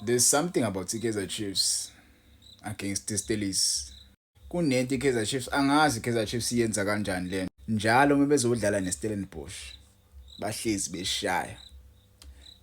There's something about iKaizer Chiefs against the Stellies. Kunento iKaizer Chiefs, angazi iKaizer Chiefs iyenza kanjani lento. Njalo uma bezodlala neStellenbosch bahlezi beshaya.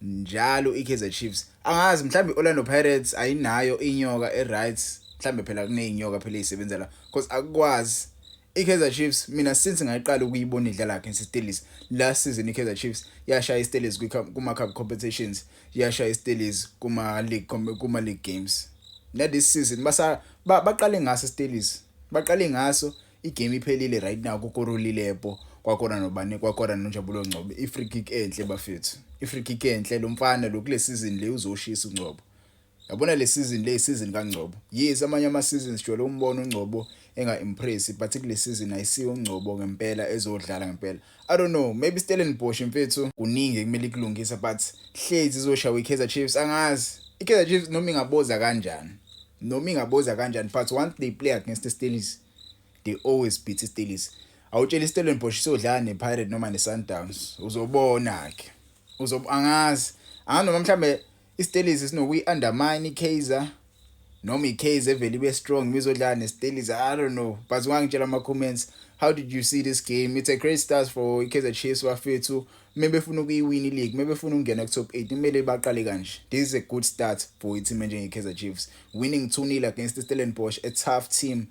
Njalo iKaizer Chiefs, angazi, mhlambe iOrlando Pirates ayinayo inyoka e-right, mhlambe phela kuneyinyoka phela ezisebenza la, because akukwazi iKaizer Chiefs. Mina since ngayiqala ukuyibona idlala against iStellies last season, iKaizer Chiefs yashaya iStellies kuma cup competitions, yashaya iStellies kuma league games. Na this season basa baqale ngaso iStellies, baqale ngaso. Igame iphelile right now, kukora uLilepo, kwakora nobani, kwakora noNjabulo Ngcobo, i-free kick enhle bafethu, i-free kick enhle. Lo mfana lo kule season le uzoshisa uNgcobo, yabona le season le, season kaNgcobo. Yes, amanye ama seasons jwayele umbona uNgcobo enga impress, but kule season ayisiyo uNgcobo ngempela ezodlala ngempela. I don't know, maybe Stellenbosch mfethu kuningi kumele ikulungisa, but hlezi izoshawa iKaizer Chiefs. Angazi iKaizer Chiefs noma ingaboza kanjani, noma ingaboza kanjani, but once they play against the Stellies, they always beat iStellies. Awutshela iStellenbosch isodlala nePirate noma neSundowns, uzobona ke. Uzob angazi noma mhlambe iStellies sinokuyi undermine iKaizer, noma iKaizer evele ibe strong mizodlala neStellies. I don't know, but ungangitshela ama comments, how did you see this game? It's a great start for iKaizer Chiefs bafethu. Maybe befuna ukuyiwin ileague, maybe befuna ukungena ku top 8, kumele baqale kanje. This is a good start for i-team enjenge-Kaizer Chiefs, winning 2-0 against Stellenbosch, a tough team,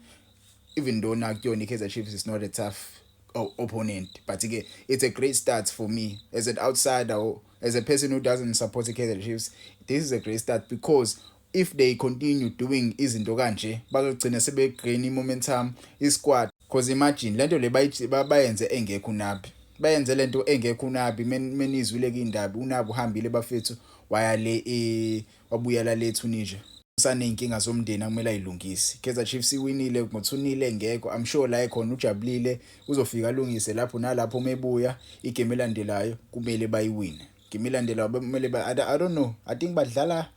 even though nakuyona iKaizer Chiefs is not a tough opponent, but ke it's a great start for me as an outsider or as a person who doesn't support iKaizer Chiefs. This is a great start because if they continue doing izinto kanje, bazogcina sebegain momentum isquad, because imagine lento le bayenze engekho uNabi, bayenze lento engekho uNabi. Menizwile ke indaba, uNabi uhambile bafethu, waya le, wabuyela le Tunisia, usaneyinkinga zomndeni akumele ayilungise. Kaizer Chiefs iwinile ngo-2-0 engekho. I'm sure la ekhona ujabulile, uzofika alungise lapho nalapho mebuya. Igame elandelayo kumele bayiwine, game elandelayo kumele I don't know, I think badlala,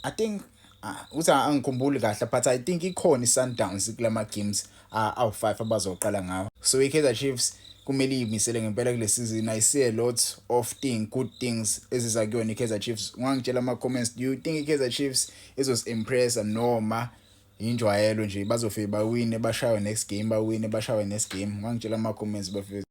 I think uthi angikhumbuli kahle, but I think ikhona iSundowns kulama games awu5 abazoqala ngawo. So iKaizer Chiefs kumele iyimisele ngempela kule season. I see a lot of thing good things eziza kuyona iKaizer Chiefs. Ungangitshela ama comments, do you think iKaizer Chiefs izosimpressa noma injwayelo nje, bazofike bawine, bashawe next game, bawine, bashawe next game? Ungangitshela ama comments bafethu.